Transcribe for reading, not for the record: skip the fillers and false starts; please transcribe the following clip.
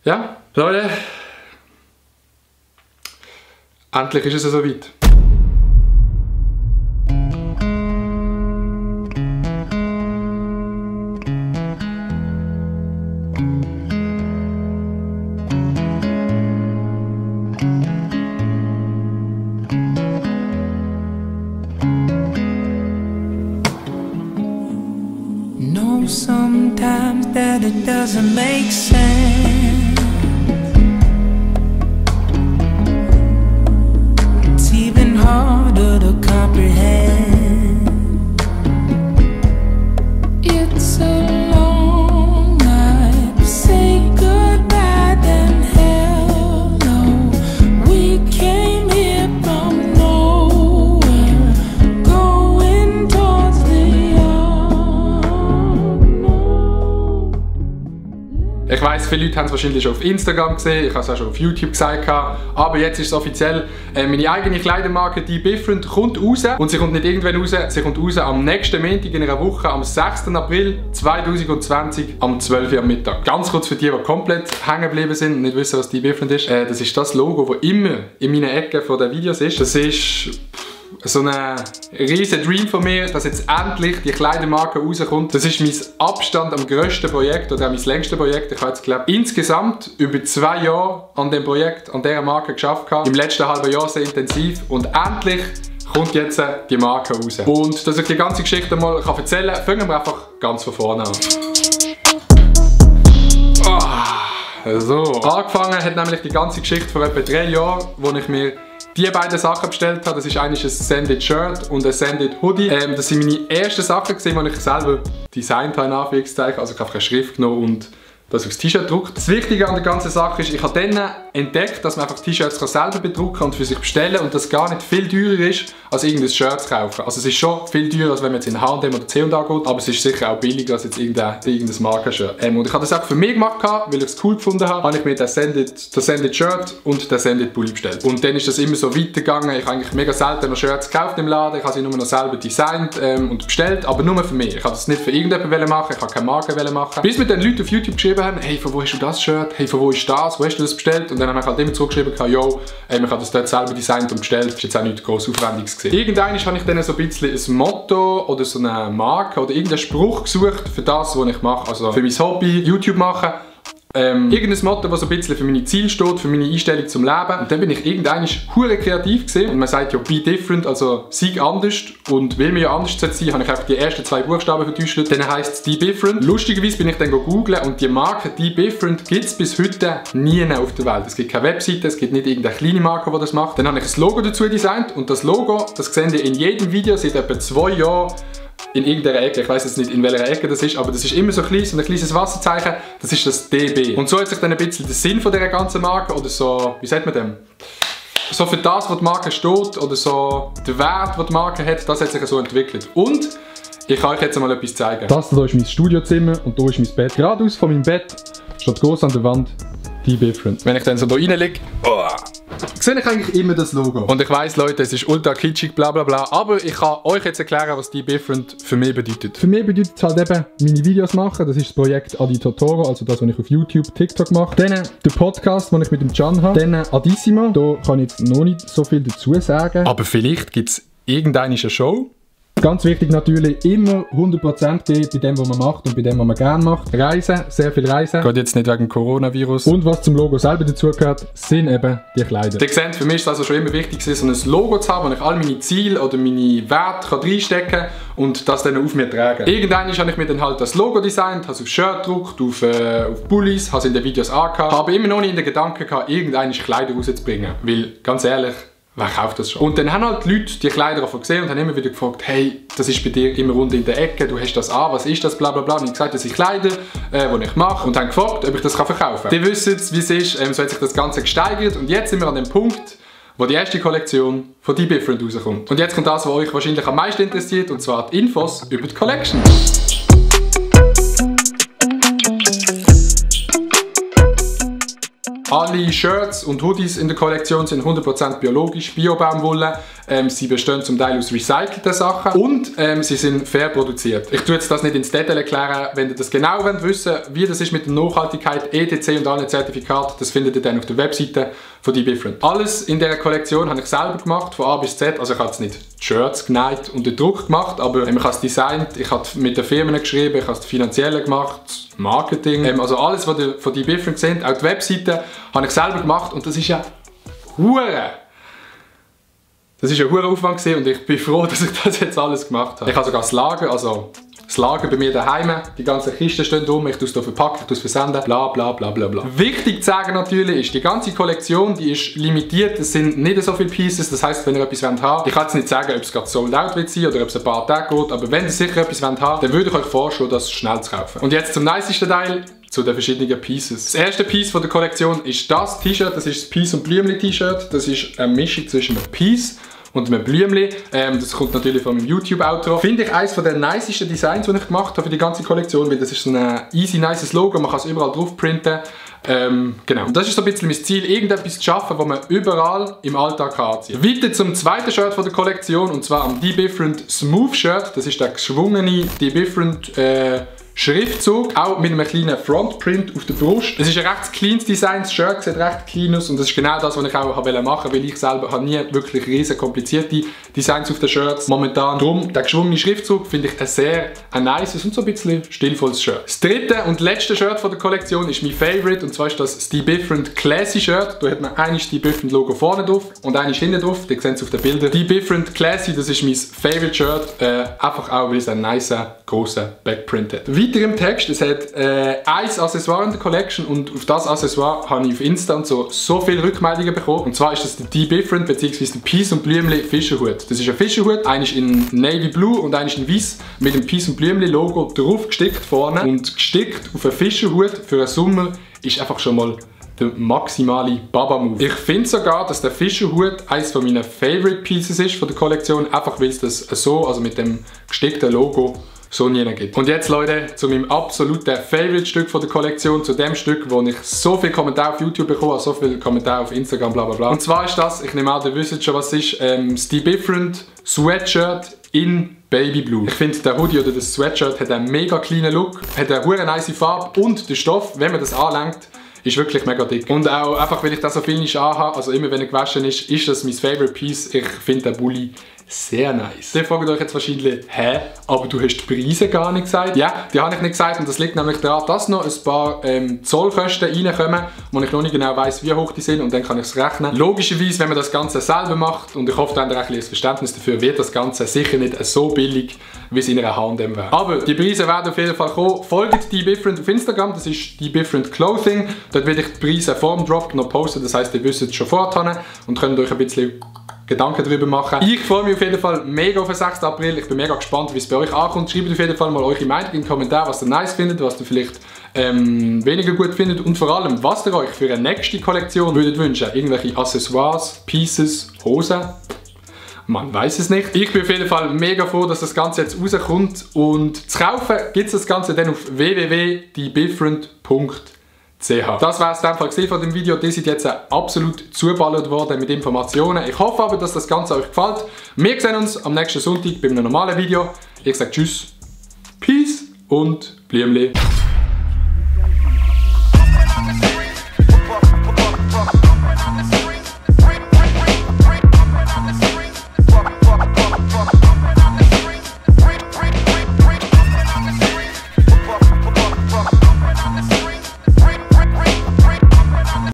Ja, Leute, endlich ist es soweit. Know sometimes that it doesn't make sense. It's even harder to comprehend. It's a long night. Say goodbye then hello. We came here from nowhere, going towards the unknown. Ich weiss, viele Leute haben es wahrscheinlich schon auf Instagram gesehen, ich habe es auch schon auf YouTube gesagt, aber jetzt ist es offiziell, meine eigene Kleidermarke Die Different kommt raus und sie kommt nicht irgendwann raus, sie kommt raus am nächsten Montag in einer Woche, am 6. April 2020 am 12 Uhr am Mittag. Ganz kurz für die komplett hängen geblieben sind und nicht wissen, was Die Different ist, das ist das Logo, das immer in meinen Ecken von den Videos ist. Das ist so ein riesen Dream von mir, dass jetzt endlich die Kleidermarke rauskommt. Das ist mein Abstand am grössten Projekt oder auch mein längstes Projekt. Ich habe jetzt, glaube ich, insgesamt über 2 Jahre an dem Projekt, an dieser Marke geschafft. Im letzten halben Jahr sehr intensiv und endlich kommt jetzt die Marke raus. Und dass ich die ganze Geschichte mal erzählen kann, fangen wir einfach ganz von vorne an. So, angefangen hat nämlich die ganze Geschichte vor etwa 3 Jahren, wo ich mir die beiden Sachen bestellt habe. Das ist eigentlich ein Sended Shirt und ein Sended Hoodie. Das sind meine ersten Sachen, die ich selber designt habe, in Anführungszeichen. Also ich habe eine Schrift genommen und das aufs T-Shirt gedruckt. Das Wichtige an der ganzen Sache ist, ich habe dann entdeckt, dass man einfach T-Shirts selber bedrucken und für sich bestellen und das gar nicht viel teurer ist, als irgendein Shirt zu kaufen. Also es ist schon viel teurer, als wenn man jetzt in H&M oder C&A geht, aber es ist sicher auch billiger als jetzt irgendein Markenshirt. Und ich habe das auch für mich gemacht, weil ich es cool gefunden habe, habe ich mir das Sended Shirt und das Sended Pulli bestellt. Und dann ist das immer so weitergegangen. Ich habe eigentlich mega selten noch Shirts gekauft im Laden, ich habe sie nur noch selber designt und bestellt, aber nur für mich. Ich habe das nicht für irgendjemanden machen, ich habe keine Marke machen. Bis mir dann Leute auf YouTube geschrieben haben, hey, von wo hast du das Shirt? Hey, von wo ist das? Wo hast du das bestellt? Und dann habe ich halt immer zurückgeschrieben, yo, ich habe das dort selber designt und bestellt. Das ist jetzt auch nicht gross Aufwendiges gewesen. Irgendwann habe ich dann so ein bisschen ein Motto oder so eine Marke oder irgendeinen Spruch gesucht für das, was ich mache. Also für mein Hobby, YouTube machen. Irgendein Motto, das so ein bisschen für meine Ziele steht, für meine Einstellung zum Leben. Und dann bin ich irgendwann hure kreativ gewesen. Und man sagt ja, be different, also sei anders. Und weil wir ja anders sein sollen, habe ich einfach die ersten 2 Buchstaben vertauscht. Dann heisst es Die Different. Lustigerweise bin ich dann googeln und die Marke Die Different gibt es bis heute nie auf der Welt. Es gibt keine Webseite, es gibt nicht irgendeine kleine Marke, die das macht. Dann habe ich ein Logo dazu designt und das Logo, das seht ihr in jedem Video seit etwa 2 Jahren. In irgendeiner Ecke, ich weiß jetzt nicht in welcher Ecke das ist, aber das ist immer so klein, so ein kleines Wasserzeichen, das ist das DB. Und so hat sich dann ein bisschen der Sinn von dieser ganzen Marke, oder so, wie sagt man dem? So für das, was die Marke steht, oder so der Wert, den die Marke hat, das hat sich so entwickelt. Und ich kann euch jetzt mal etwas zeigen. Das hier ist mein Studiozimmer und hier ist mein Bett. Geradeaus von meinem Bett steht groß an der Wand Die Different. Wenn ich dann so hier reinlege, sehe ich eigentlich immer das Logo. Und ich weiss, Leute, es ist ultra kitschig, bla bla bla, aber ich kann euch jetzt erklären, was Die Different für mich bedeutet. Für mich bedeutet es halt eben, meine Videos machen, das ist das Projekt Adi Totoro, also das, was ich auf YouTube, TikTok mache. Dann der Podcast, den ich mit dem Can habe. Dann Adissima, da kann ich jetzt noch nicht so viel dazu sagen. Aber vielleicht gibt es irgendeine Show. Ganz wichtig natürlich, immer 100% geben bei dem, was man macht und bei dem, was man gerne macht. Reisen, sehr viel Reisen. Geht jetzt nicht wegen Coronavirus. Und was zum Logo selber dazugehört, sind eben die Kleider. Ihr seht, für mich ist es also schon immer wichtig, so ein Logo zu haben, wo ich all meine Ziele oder meine Werte reinstecken kann und das dann auf mir tragen. Irgendwann habe ich mir dann halt das Logo designt, habe es auf Shirt gedruckt, auf Pullis, habe es in den Videos angehabt. Habe immer noch nicht in den Gedanken gehabt, irgendwann Kleider rauszubringen. Weil, ganz ehrlich, wer kauft das schon? Und dann haben halt die Leute die Kleider davon gesehen und haben immer wieder gefragt, hey, das ist bei dir immer rund in der Ecke, du hast das an, was ist das, bla bla bla. Und ich habe gesagt, das sind Kleider, die ich mache und haben gefragt, ob ich das verkaufen kann. Die wissen, wie es ist, so hat sich das Ganze gesteigert und jetzt sind wir an dem Punkt, wo die erste Kollektion von Die Different rauskommt. Und jetzt kommt das, was euch wahrscheinlich am meisten interessiert, und zwar die Infos über die Collection. Alle Shirts und Hoodies in der Kollektion sind 100% biologisch, Bio-Baumwolle. Sie bestehen zum Teil aus recycelten Sachen und sie sind fair produziert. Ich tue jetzt das nicht ins Detail erklären. Wenn ihr das genau wissen wollt, wie das ist mit der Nachhaltigkeit, ETC und allen Zertifikaten, das findet ihr dann auf der Webseite von D-Different. Alles in dieser Kollektion habe ich selber gemacht, von A bis Z. Also ich habe jetzt nicht die Shirts genäht und den Druck gemacht, aber ich habe es designt, ich habe mit den Firmen geschrieben, ich habe es finanziell gemacht, Marketing, also alles, was ihr von D-Different seht, auch die Webseite, habe ich selber gemacht und das ist ja hure. Das war ein hoher Aufwand gewesen und ich bin froh, dass ich das jetzt alles gemacht habe. Ich habe sogar das Lager, also das Lager bei mir daheim, die ganzen Kisten stehen rum, ich tue es hier verpacken, ich tue es versenden, bla bla bla bla bla. Wichtig zu sagen natürlich ist, die ganze Kollektion, die ist limitiert, es sind nicht so viele Pieces, das heisst, wenn ihr etwas haben wollt, ich kann jetzt nicht sagen, ob es gerade sold out wird sein oder ob es ein paar Tage geht, aber wenn ihr sicher etwas haben wollt, dann würde ich euch vorschlagen, das schnell zu kaufen. Und jetzt zum nicesten Teil, zu den verschiedenen Pieces. Das erste Piece von der Kollektion ist das T-Shirt, das ist das Peace und Blümli T-Shirt, das ist eine Mischung zwischen einem Peace und einem Blümli. Das kommt natürlich von meinem YouTube-Outro. Finde ich eines der nicesten Designs, die ich gemacht habe für die ganze Kollektion, weil das ist so ein easy, nices Logo, man kann es überall drauf printen. Genau. Und das ist so ein bisschen mein Ziel, irgendetwas zu schaffen, was man überall im Alltag anziehen kann. Weiter zum zweiten Shirt von der Kollektion, und zwar am D-Different Smooth Shirt. Das ist der geschwungene D-Different Schriftzug, auch mit einem kleinen Frontprint auf der Brust. Es ist ein recht cleanes Design, das Shirt sieht recht clean aus und das ist genau das, was ich auch machen wollte, weil ich selber habe nie wirklich riesen komplizierte Designs auf den Shirts momentan. Darum, der geschwungene Schriftzug finde ich ein sehr nices und so ein bisschen stilvolles Shirt. Das dritte und letzte Shirt von der Kollektion ist mein Favorite und zwar ist das D-Different Classy Shirt. Da hat man eigentlich D-Different Logo vorne drauf und eigentlich hinten drauf, ihr seht es auf den Bildern. D-Different Classy, das ist mein Favorite Shirt, einfach auch, weil es einen nicer, grossen Backprint hat. Weiter im Text, es hat ein Accessoire in der Collection und auf das Accessoire habe ich auf Insta und so viele Rückmeldungen bekommen. Und zwar ist das der D-Different bzw. der Peace und Blümli Fischerhut. Das ist ein Fischerhut, einer ist in Navy Blue und einer ist in Weiß mit dem Peace und Blümli Logo drauf gestickt vorne. Und gestickt auf einen Fischerhut für einen Sommer ist einfach schon mal der maximale Baba-Move. Ich finde sogar, dass der Fischerhut eines von meinen Favorite Pieces ist von der Kollektion, einfach weil es das so, also mit dem gestickten Logo, so nie gibt. Und jetzt, Leute, zu meinem absoluten Favorite-Stück von der Kollektion, zu dem Stück, wo ich so viele Kommentare auf YouTube bekomme, so viele Kommentare auf Instagram, bla bla bla. Und zwar ist das, ich nehme an, ihr wisst schon, was es ist, das D-Different Sweatshirt in Baby Blue. Ich finde, der Hoodie oder das Sweatshirt hat einen mega cleanen Look, hat eine hure nice Farbe und der Stoff, wenn man das anlenkt, ist wirklich mega dick. Und auch einfach, weil ich das so viel nicht anhabe, also immer wenn er gewaschen ist das mein Favorite Piece. Ich finde den Bulli sehr nice. Ihr fragt euch jetzt wahrscheinlich, hä, aber du hast die Preise gar nicht gesagt? Ja, die habe ich nicht gesagt und das liegt nämlich daran, dass noch ein paar Zollkosten reinkommen, wo ich noch nicht genau weiss, wie hoch die sind und dann kann ich es rechnen. Logischerweise, wenn man das Ganze selber macht und ich hoffe, da habt ihr ein Verständnis dafür, wird das Ganze sicher nicht so billig, wie es in einer H&M wäre. Aber die Preise werden auf jeden Fall kommen. Folgt D-Different auf Instagram, das ist D-Different Clothing. Dort werde ich die Preise vor dem Drop noch posten, das heisst, ihr wisst es schon vorher und könnt euch ein bisschen Gedanken darüber machen. Ich freue mich auf jeden Fall mega auf den 6. April. Ich bin mega gespannt, wie es bei euch ankommt. Schreibt auf jeden Fall mal eure Meinung in den Kommentaren, was ihr nice findet, was ihr vielleicht weniger gut findet und vor allem, was ihr euch für eine nächste Kollektion würdet wünschen. Irgendwelche Accessoires, Pieces, Hosen. Man weiß es nicht. Ich bin auf jeden Fall mega froh, dass das Ganze jetzt rauskommt und zu kaufen gibt es das Ganze dann auf www.dbifferent.ch. Das war es in dem Fall von dem Video. Die sind jetzt absolut zugeballert worden mit Informationen. Ich hoffe aber, dass das Ganze euch gefällt. Wir sehen uns am nächsten Sonntag bei einem normalen Video. Ich sage Tschüss, Peace und Blümli.